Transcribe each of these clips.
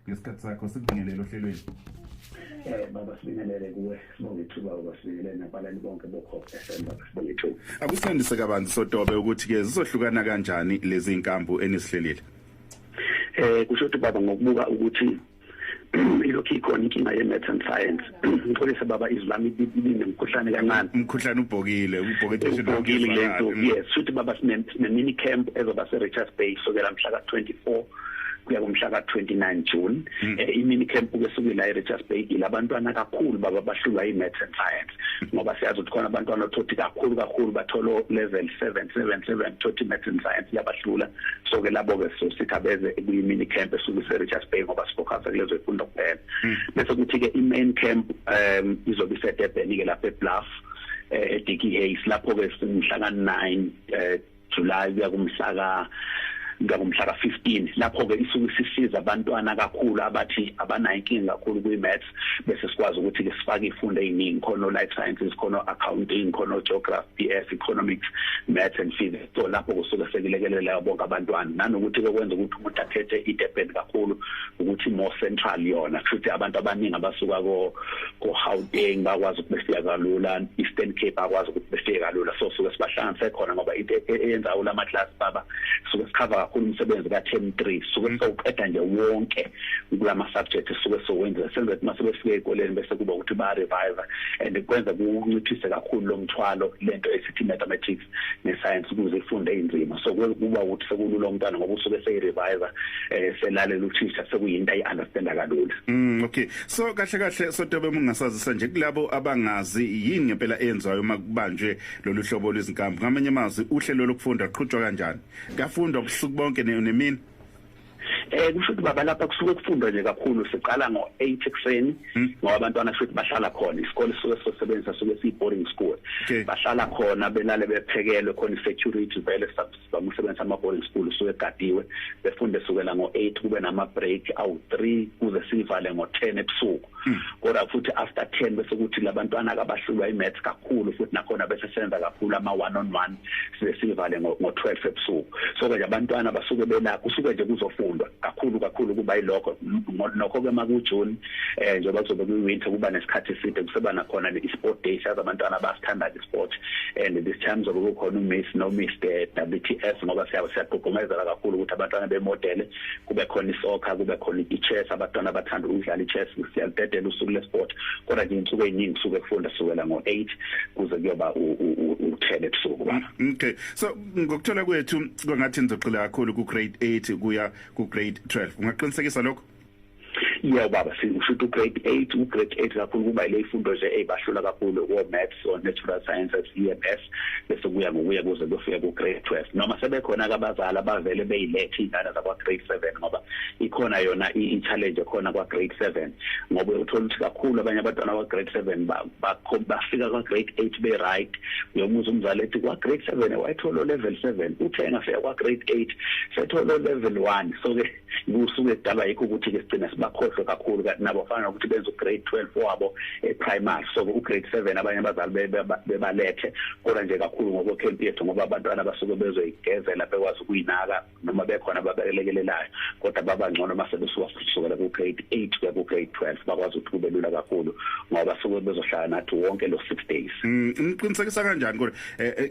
Ngesikhathi sakho, sikubingelele ohlelweni. Baba, sibingelele kuwe, sibonge ithuba baba, sibingelele nabalali bonke boKhozi FM baba, sibonge ithuba. Akusilandise kabanzi, Sotobe, ukuthi ke zizohlukana kanjani lezi inkambu enisihlelile. Kusho ukuthi baba, ngokubuka ukuthi ilokhu ikhona inkinga ye-maths and science, ngixolise baba, izwi lami linemkhuhlane kancane. Umkhuhlane ubhokile, ubhoke cishe. Ubhokile lento, yes. Futhi baba, sine mini camp ezoba se-Richards Bay sokela mhla ka-24 kuya kumhla ka-29 June. I-mini camp ke suke la e-Richards Bay, ilabantwana kakhulu baba bahlulwa i-maths and science, ngoba siyazi ukuthi khona abantwana othothi kakhulu kakhulu batholo level 7 7 7, thothi maths and science yabahlula. So ke labo ke sithi abeze kuyi-mini camp esuke ise-Richards Bay, ngoba sifocus kulezo zifundo kuphela. Bese kuthi ke i-main camp izobe iseDurban ke lapha eBluff, eDickie Hayes, lapho ke mhla ka-9 July kuya kumhla ka-15. Lapho ke isuke sisiza abantwana kakhulu abathi abanayo inkinga kakhulu kwi-maths, bese sikwazi ukuthi ke sifake ifundo eziningi khona, life sciences khona, accounting khona, geography, PS, economics, maths and physics. So lapho kusuke sekulekelela bonke abantwana, nanokuthi ke kwenza ukuthi umuntu akhethe iDurban kakhulu ukuthi more central yona, futhi abantu abaningi abasuka ko Gauteng bakwazi ukuthi befika kalula, Eastern Cape bakwazi ukuthi befike kalula. So suke sibahlanganise khona, ngoba into eyenza lama class baba, suke sikhava kakhulu umsebenzi ka term 3, suke sewuqeda nje wonke kulama subject suke sowenza, senza ukuthi mase befike ezikoleni bese kuba ukuthi ba revive, and kwenza kunciphise kakhulu lo mthwalo lento esithi mathematics ne science ukuze ifunde inzima. So kuba ukuthi sekulula umntwana ngoba usuke seyi revive, selalela uthisha, sekuyinto ayi understand kalula. Okay, so kahle kahle, Sotobe, ungasazisa nje kulabo abangazi, yini ngempela eyenziwayo uma kubanjwe lolu hlobo lwezinkambu? Ngamanye amazwi, uhlelo lokufunda qhutshwa kanjani? Kuyafundwa busuku bonke nemini? Kusho ukuthi baba, lapha kusuke kufundwa nje kakhulu. Siqala ngo-8 ekuseni, ngoba abantwana futhi bahlala khona, isikole suke sosebenzisa suke siyi boarding school. Bahlala khona, belale, bephekelwe khona, i-security vele bamusebenzisa ama boarding school suke egadiwe. Befunde sukela ngo-8, kube nama break awu-3, kuze sivale ngo-10 ebusuku. Kodwa futhi after 10 bese kuthi labantwana abahlulwa i-maths kakhulu futhi nakhona bese senza kakhulu ama one on one, size sivale ngo-12 ebusuku. So ke abantwana basuke bela, kusuke nje kuzofundwa kakhulu kakhulu, kuba yilokho. Nokho ke maku June, njengoba kuzobe kuyi winter, kuba nesikhathi eside, kuseba nakhona i-sport day. Siyazi abantwana basithanda i-sport, and this time zobe kukhona uMiss no Mr WTS, ngoba siyagqugqumezela kakhulu ukuthi abantwana bemodele, kube khona isoccer, kube khona i-chess, abantwana abathanda ukudlala i-chess. Siyalidedela usuku le-sport, kodwa nje insuku eziningi kusuke kufunda sukela ngo-8 kuze kuyoba u-10 ebusuku baba. Okay, so ngokuthola kwethu kwangathi nizogxila kakhulu ku grade 8 kuya ku grade 12. Ungaqinisekisa lokho? Yebo baba, sisho u-grade 8, u-grade 8 kakhulu kuba ile ifundo nje ezibahlula kakhulu ko maths or natural sciences, EMS, bese kuya ngokuya kuze kufike ku grade 12, noma sebekhona abazali abavele beyilethe ingane zakwa grade 7, ngoba ikhona yona i-challenge ekhona kwa grade 7, ngoba uthola ukuthi kakhulu abanye abantwana kwa grade 7 bafika kwa grade 8 be right. Uyomuza umzali ethi kwa grade 7 wayithola level 7, uthe engafika kwa grade 8 sethola level 1. So ke kusuke kudalwa yikho ukuthi ke sigcina sibakhohlwe kakhulu, kanti nabo fana nokuthi benze ugrade 12 wabo e-primary. So ugrade 7 abanye abazali bebalethe, kodwa nje kakhulu ngokwecamp yethu, ngoba abantwana basuke bezoyigezela, bekwazi ukuyinaka, noma bekhona ababelekelelayo, kodwa baba ngcono mase besuka kusukela ku-grade 8 kuya ku-grade 12, bakwazi ukuthi kube lula kakhulu ngoba basuke bezohlala nathi wonke lo 6 days. Ngiqinisekisa kanjani kodwa,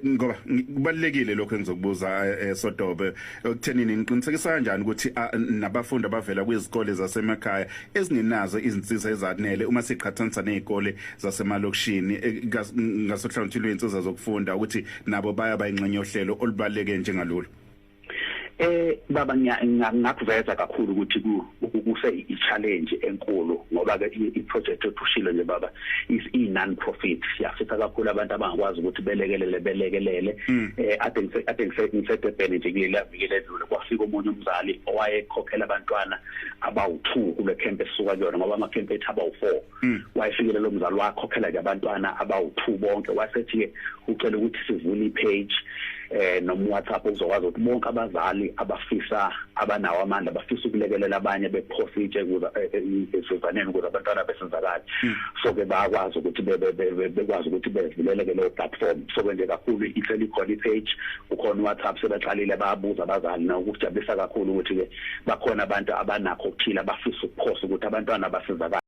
ngoba kubalekile lokho engizokubuza, Sotobe, ekuthenini ngiqinisekisa kanjani ukuthi nabafundi abavela kwizikole zasemakhaya ezingenazo izinsiza ezanele uma siqhathanisa nezikole zasemalokishini ngasohlangothini lwezinsiza zokufunda, ukuthi nabo baya bayingxenye yohlelo olubaleke njengalolu? Baba, ngakuveza kakhulu ukuthi kuse i-challenge enkulu, ngoba ke i-project ethushilo nje baba is i non profit. Siyafisa kakhulu abantu abangakwazi ukuthi belekelele, belekelele. Ade ngiseDurban nje kulela viki ledlule, kwafika omunye umzali owayekhokhela abantwana abawu2 kule camp esisuka kuyona, ngoba ama camp ethu abawu4. Wayefikile lo mzali, wakhokhela nje abantwana abawu2 bonke, wasethi ke ucela ukuthi sivule i-page. Noma WhatsApp uzokwazi ukuthi bonke abazali abafisa, abanawo amandla, abafisa ukulekelela abanye, bephosa itshe kuze esivaneni ukuze abantwana besizakale. So ke bayakwazi ukuthi bekwazi ukuthi bevuleleke leyo platform. So ke nje kakhulu iselikhona i-page, ukhona WhatsApp, sebaqalile bayabuza abazali. Nokujabulisa kakhulu ukuthi ke bakhona abantu abanakho okuthile abafisa ukuphosa ukuthi abantwana basizakale.